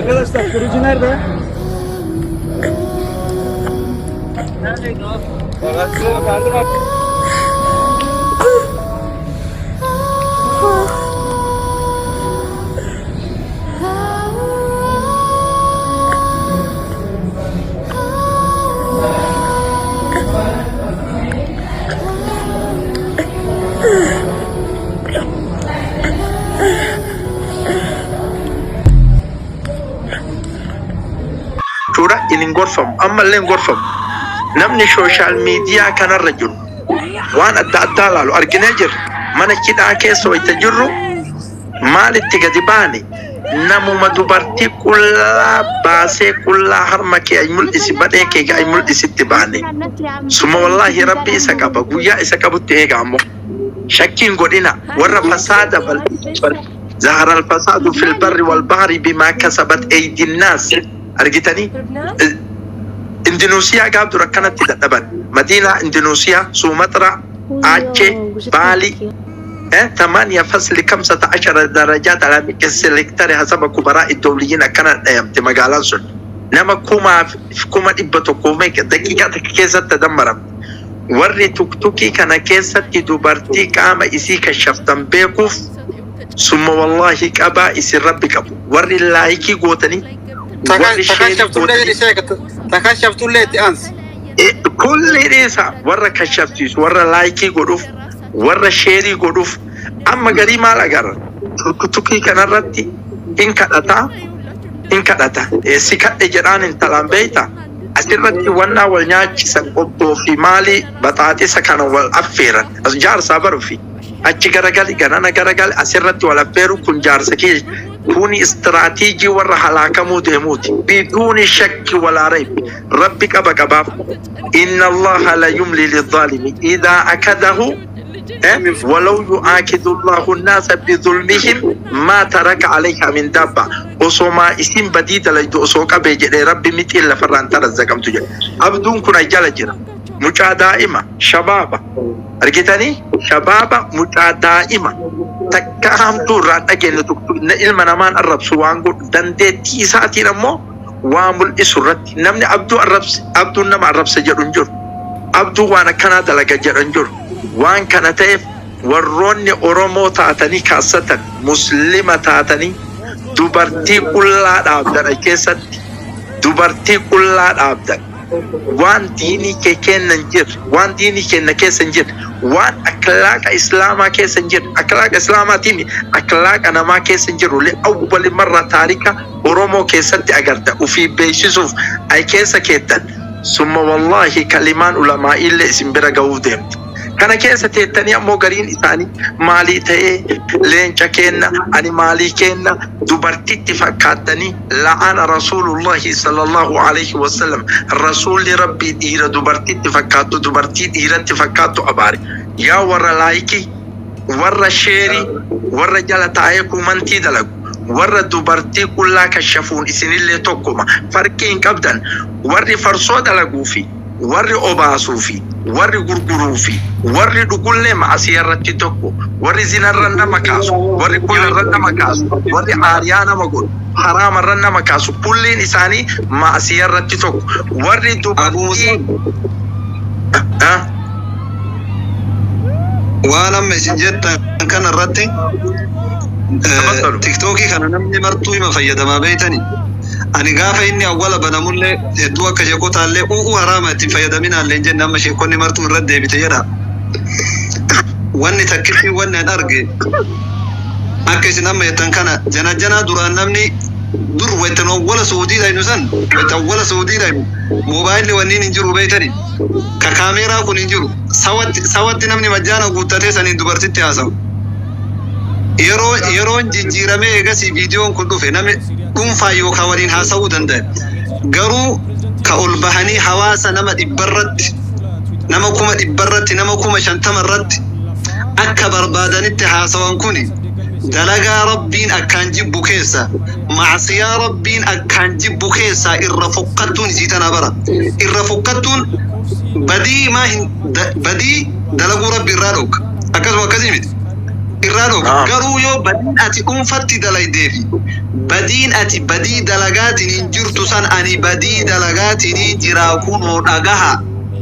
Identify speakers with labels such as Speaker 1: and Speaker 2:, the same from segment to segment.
Speaker 1: Arkadaşlar, sürücü nerede? Neredeydi o? Ben size verdim.
Speaker 2: Jechuudha inni hin gorfamu, ammallee hin gorfamu. Namni social media kanarra jiru waan adda addaa laalu arginee jirra. Mana hidhaa keessa wayita jirru maalitti gadi baane? Namuma dubartii qullaa baasee, qullaa harma kee ay mul'isi, badhee kee ay mul'isitti baane. Suma wallaahi Rabbi isa qaba, guyyaa isa qabutti eega. Ammoo shakkiin godhina, warra fasaada bal zahara alfasaadu fil barri wal bahri bimaa kasabat eydin naas. Argitanii, Indoneesiyaa gaaf dura akkanatti dadhaban. Madiinaa, Indoneesiyaa, Suumatraa, Aachee, Baalii, 8.15 درجات على مقياس ريختر حسب خبراء الدوليين. Akkana dhayamte magaalaan sun. Nama 100,100 meeqa daqiiqaa takka keessatti dammaramte. Warri tuktukii kana keessatti dubartii qaama isii kashaftan beekuuf, summa wallaahi qabaa isin Rabbi qabu. Warri like gootanii, warri share gootanii,
Speaker 1: Takashaftullee itti aansi.
Speaker 2: Kulli dhiisa, warra kashafsiisu, warra like godhuuf, warra share godhuuf. Amma garii maal agarra? Tuktukii kanarratti hin kadhataa, hin kadhata. Si kadhe jedhaan intalaan beeyta. Asirratti wannaa wal nyaachisan, qottoo fi maalii baxaaxisa kana wal affeeran. As jaarsaa baruufi achi garagali, ganana garagali, asirratti wal affeeru. Kun jaarsa kiyya. Kuni istiraatiijii warra halaakamuu deemuuti. بدون شك ولا ريب Rabbi qaba qabaaf. إن الله ليملي للظالم إذا أخذه ولو يؤاخذ الله الناس بظلمهم ما ترك عليها من دابة. Osomaa isin badii dalaydu osoo qabee jedhee Rabbi, mixiin lafarraan tarazzaqamtu jedhe. Abduun kun jala jira. Mucaa daa'ima shabaaba argitanii, shabaaba mucaa daa'ima takka hamtuu irraan dhageenye tokko ilma namaan arrabsu waan godhu dandeettii isaatiin ammoo waa mul'isu irratti namni Abduu arrabse, Abduun nama arrabse jedhu hin jiru. Abduu waan akkanaa dalaga jedhu hin jiru. Waan kana ta'eef, warroonni Oromoo taatanii, kaassatan Muslima taatanii, dubartii qullaa dhaabdan keessatti, dubartii qullaa dhaabdan, waan diinii kee kenna hin jirre, waan diinii kenna keessa hin jirre, waan akhlaaqa Islaamaa keessa hin jirre, akhlaaqa Islaamaatiin akhlaaqa namaa keessa hin jiru, لأول مرة taarika Oromoo keessatti agarta. Ufii beeksisuuf ay keessa keettan, summa wallaahi kalimaan ulamaa'iillee isin bira ga'uuf deemti. Kana keessa teettanii ammoo gariin isaanii maalii ta'ee leenca kenna, ani maalii kenna, dubartitti fakkaattanii. لعن رسول الله صلى الله عليه وسلم. Rasuulli Rabbii dhiira dubartitti fakkaattu, dubartii dhiiratti fakkaattu abaare. Yaa warra like, warra share, warra jala taa'ee comment dalagu, warra dubartii qullaa kashafuun isinillee tokkuma, farqii hin qabdan. Warri farsoo dalaguu fi warri obaasuu fi warri gurguruu fi warri dhugullee ma'asiyaa irratti tokko. Warri zinarra nama kaasu, warri kullarra nama kaasu, warri aariyaa nama godhu, haraamarra nama kaasu, kulliin isaanii ma'asiyaa irratti tokko. Warri
Speaker 3: Abu
Speaker 2: dubartii
Speaker 3: Musab,
Speaker 2: Ah,
Speaker 3: waan amma isin jettan kana irratti
Speaker 2: تفضلوا.
Speaker 3: Tiktookii kana namni martuu hima fayyadamaa beeytani. Ani gaafa inni awwala banamullee hedduu akka sheekotaallee u'uu haraama ittiin fayyadaminaallee hin jenne. Amma sheekonni martuu irratti deebite jedha. Wanni takkitti wanni an arge, akka isin amma jettan kana jana duraan namni dur waytan awwala Suudii dhaynu san, wayta awwala Suudii dhaynu, moobaayilli wanniin hin jiru beeytani, ka kaameeraa kun hin jiru. Sawatti sawatti namni majjaana guuttatee saniin dubartitti haasawu. Yeroo yeroon jijjiiramee eegasii viidiyoon kun dhufe, namni dhuunfaa yookaan waliin haasa'uu danda'a. Garuu ka ol bahanii hawaasa nama 100rratti, nama 100,000rratti, nama 50,000rratti akka barbaadanitti haasawan kuni dalagaa Rabbiin akkaan jibbu keessa, macsiyaa Rabbiin akkaan jibbu keessaa irra fokkattuun isii tana bara. Irra fokkattuun badii maa hin badii dalaguu Rabbi irraa dhowka. Akkasuma akkasii miti. Irraa dhooga. Garuu yoo badiin ati dhuunfatti dalaydeefi badiin ati badii dalagaatiin hin jirtu san ani badii dalagaatiin hin jiraa kunoo dhagaha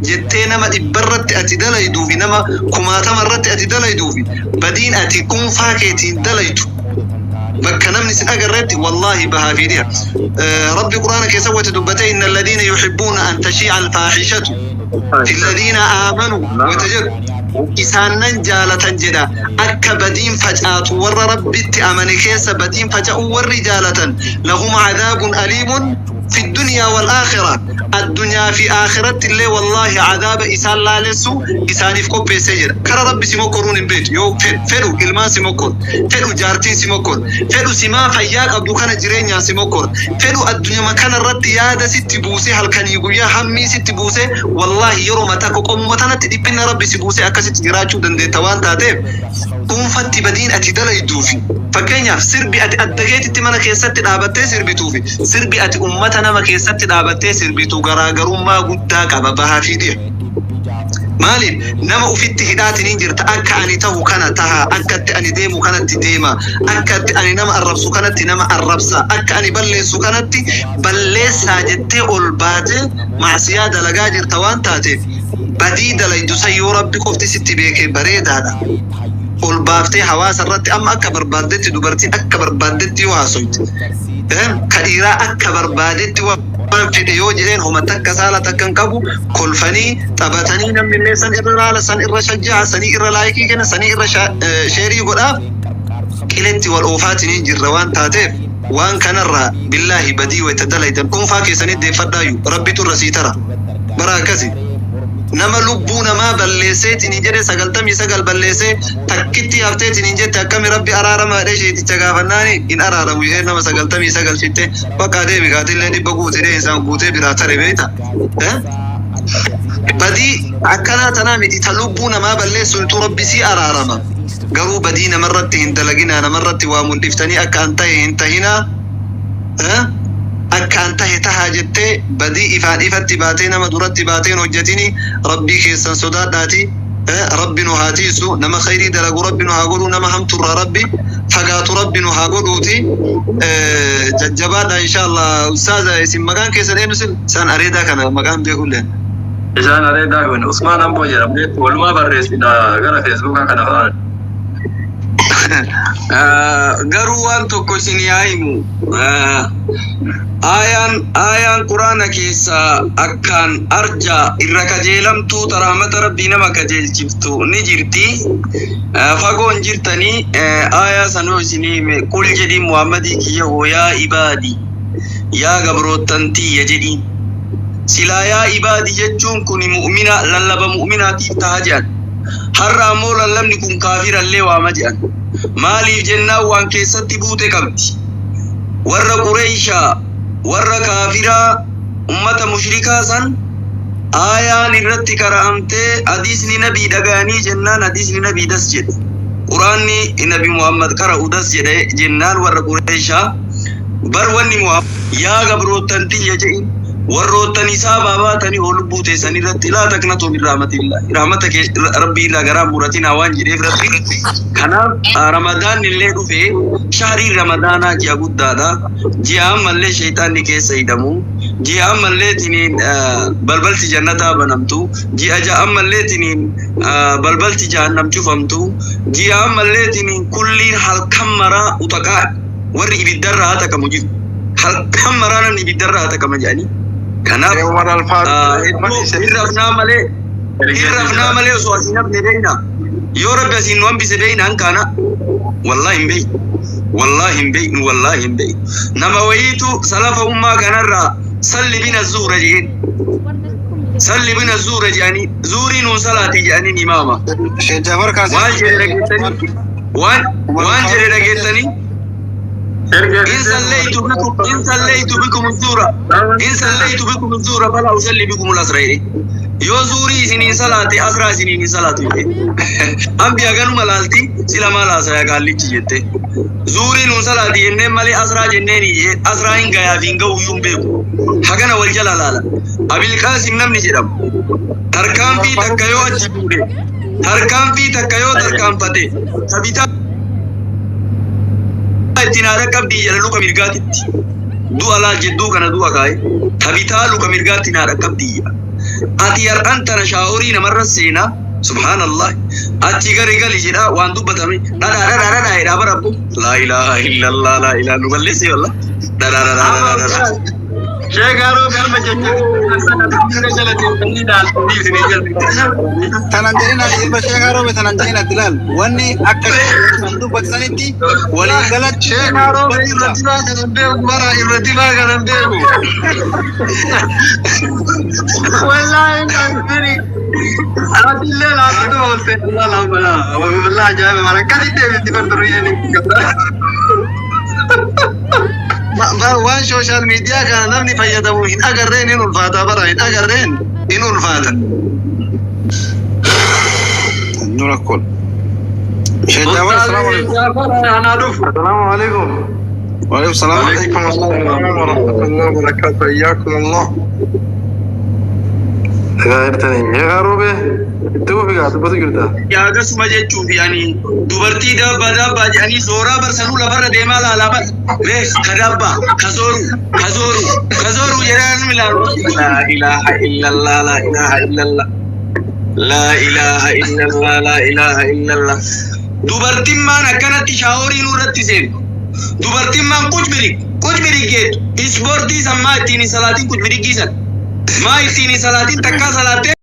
Speaker 3: jettee nama dhibbarratti ati dalayduufi nama kumaatamarratti ati dalayduufi badiin ati dhuunfaa keetiin dalaydu bakka namni sin agarretti wallaahi bahaa fi dhiha. Rabbi Quraana keessa wati dubbate inna alladhiina yuhibbuuna an tashii'a alfaahishatu fi alladhiina aamanu wata jedhu isaan nan jaalatan jedha. Akka badiin facaatu warra Rabbitti amane keessa badiin faca'uu warri jaalatan, lahum cadaabun aliimun fi dunyaa wal aakhira, addunyaa fi aakhiratti illee wallaahi cadaaba isaan laalessu isaaniif qopheessee jira. Kara Rabbi si mokkoruun hin beektu. Yoo fedhu ilmaan si mokkor, fedhu jaartiin si mokkor, fedhu simaa fayyaa qabdu kana jireenyaan si mokkor, fedhu addunyama kana irratti yaada sitti buusee, halkanii guyyaa hammii sitti buusee, wallaahi yeroo takko qomuma tanatti dhiphinna Rabbi si buusee akkasitti jiraachuu dandeetta. Waan taateef dhuunfatti badiin ati dalayduufi, fakkeenyaaf sirbi ati adda keetitti mana keessatti dhaabattee sirbituufi sirbi ati ummata nama keessatti dhaabattee sirbitu garaagarummaa guddaa qaba, bahaa fi dhiha. Maaliif nama ufitti hidhaatiin jirta? Akka ani tahu kana taha, akka itti ani deemu kanatti deema, akka itti ani nama arrabsu kanatti nama arrabsa, akka ani balleessu kanatti balleessaa jettee ol baatee maasiyaa dalagaa jirta. Waan taateef badii dalaydu san yoo Rabbi qofti sitti beekee bareedaadha. Ol baaftee hawaasa irratti amma akka barbaaddetti, dubartiin akka barbaaddetti yoo haasoyte, ka dhiiraa akka barbaadetti waan fedhe yoo jedheen, homa takka saala takka hin qabu, kolfanii taphatanii, namni illee san irra laala, san irra shajjaa, sanii irra like kenna, sanii irra share godhaaf, qiletti wal oofaatiin hin jirra. Waan taateef waan kanarraa billaahi badii wayta dalaytan dhuunfaa keessanii deeffadhaayu, Rabbitu irra sii tara. Bara akkasi nama lubbuu namaa balleesseetiin hin jedhe, 99 balleessee takkitti hafteetiin hin jette, akkami Rabbi araarama jedhee sheeticha gaafannaani, hin araaramu jedhee, nama 99 fitte bakka adeemi kaatillee 100 guutee isaan guutee biraa tare beekta. Badii akkanaa tanaa miti, ta lubbuu namaa balleessuutu Rabbi sii araarama. Garuu badii namarratti hin dalaginaa, namarratti waa mul'iftanii akka an tahe hin tahinaa. Akka an tahe tahaa jettee badii ifaan ifatti baatee nama duratti baatee hin hojjetini. Rabbii keessan sodaadhaati. Rabbi nu haa tiisu, nama khayrii dalagu Rabbi nu haa godhu, nama hamturraa Rabbi fagaatu Rabbi nu haa godhuuti. Jajjabaadha inshallah. Ustaaza, isin maqaan keessan eenyu sin isaan areedaa kana maqaan beekulleen?
Speaker 4: Isaan areedaa kun Usmaan Amboo jedhamu, walumaa barreessina gara Feesbuukaa kana fa'aan.
Speaker 5: Garuu waan tokko isin yaa himu. Ayaan Quraana keessaa akkaan arjaa irra kajeelamtuu rahmata Rabbii nama kajeelchiftu ni jirti. Fagoon jirtanii ayaa sanoo isinii hime. Qul jedhiin, Muhammadii kiyya hoo, yaa ibaadi, yaa gabroottan tiyya jedhiin. Silaa yaa ibaadi jechuun kun mu'mina lallaba mu'minaatiif taha jedhan. Har'a ammoo lallabni kun kaafirallee waama jedhan. Maaliif jennaan waan keessatti buute qabdi. Warra Qureeshaa, warra kaafiraa, ummata mushrikaa san aayaan irratti qara'amtee hadiisni nabii dhaga'anii jennaan, hadiisni nabii das jedhe. Quraanni Nabi Muhammad qara'u das jedhe jennaan, warra Qureeshaa bar wanni Muhammad yaa gabroottan tiyya jedhin, warroottan isaa baabaatanii oo lubbuu teessan irratti laa taqnatu min rahmatillah, rahmata kee Rabbii irraa garaa muratinaa waan jedheef Rabbi. Kanaaf Ramadaan illee dhufe, shahriin Ramadaanaa ji'a guddaadha. Ji'a ammallee sheeyxaanni keessa hidhamu, ji'a ammallee tiniin balbalti jannataa banamtu, ji'a ja'a ammallee tiniin balbalti jahannam cufamtu, ji'a ammallee tiniin kulliin halkan maraa utaqaa warri ibiddarraa hatakamu jiru. Halkan maraa namni ibiddarraa hatakama jedhanii. Kanaaf
Speaker 2: Umar Alfaaruq
Speaker 5: hedduu hin rafnaa malee, hin rafnaa malee, osoo asiin hafne beeyna. Yoo Rabbi asiin nu hambise beeyna hankaana. Wallaahi hin beeynu. Wallaahi hin beeynu. Wallaahi hin beeynu. Nama wayiitu salafa ummaa kanarraa salli bina zuura jeen. Salli bina zuura jedhanii zuurii nuun salaatii jedhanii imaama.
Speaker 1: Sheekh Jafar Kaasee.
Speaker 5: Waan jedhe dhageettanii, waan jedhe dhageettanii. In sallaytu bikum zuura, in sallaytu bikum zuura fala usalli bikum al-asra jedhe. Yoo zuurii isiniin salaate asraa isiniin hin salaatu jedhe. Ambiya ganuma laalti sila maal haasaya qaallichi jette. Zuurii nuun salaati jenneen malee asraa jenneeni jedhe. Asraa hin gayaa fi hin ga'u iyyuu hin beeku. Hagana wal jala laala. Abilqaasim namni jedhamu tarkaanfii takka yoo achi fuudhe, tarkaanfii takka yoo tarkaanfate, tabitaa ittiin haadha qabdii jedha luka mirgaatitti. Du'a laal jidduu kana du'a kaa'e. Ta bitaa luka mirgaatti haadha qabdii jedha. Ati har'an tana shaaworii namarra seenaa. Subhaanallah. Achi gari gali jedha waan dubbatame. Dhadhaa dhadhaa dhadhaa jedhaa bara abbo. Laa ilaaha illallah laa ilaaha nu balleessee wallah. Dhadhaa dhadhaa dhadhaa dhadhaa.
Speaker 3: Sheekaroo galma jecha jala teessanii ilaaltanii isinii jala.
Speaker 1: Tanan jedhina ilma sheekaa roobe tanan jedhina dilaal wanni akka isaan dubbatisanitti walii galatti
Speaker 3: Sheekaroo irra dibaa kanan beeku bara irra dibaa kanan beeku. Wallaahi kan biri. Atillee laafatu oolte. Wallaahi ajaa'iba mara akkasitti deebisti barturuyyeen. Waan social media kana namni fayyadamu hin agarreen hin ulfaata bara hin agarreen hin ulfaata.
Speaker 1: Nu rakkoon. Sheekh Jaafar, assalaamu alaikum.
Speaker 3: Anaa dhufu.
Speaker 6: السلام عليكم.
Speaker 1: Waalaikum salaam.
Speaker 6: وعليكم السلام ورحمة الله وبركاته، حياكم الله. غيرتني يا غروبة تو في قاعد بتقول ده.
Speaker 5: Yaagasuma jechuuf yaani dubartii daabbaa daabbaa jedhanii sooraa barsanuu lafarra deemaa laalaa bar. Rees ka daabbaa ka sooru ka sooru ka sooru jedhaa namni ilaalu. Laa ilaaha illallah laa ilaaha illallah. Laa ilaaha illallah laa ilaaha illallah. Dubartiin maan akkanatti shaaworii nurratti seentu. Dubartiin maan qucbirik qucbirik geettu. Ispoortii san maa ittiin hin salaatiin qucbirikii san. Maa ittiin hin salaatiin takkaa salaattee.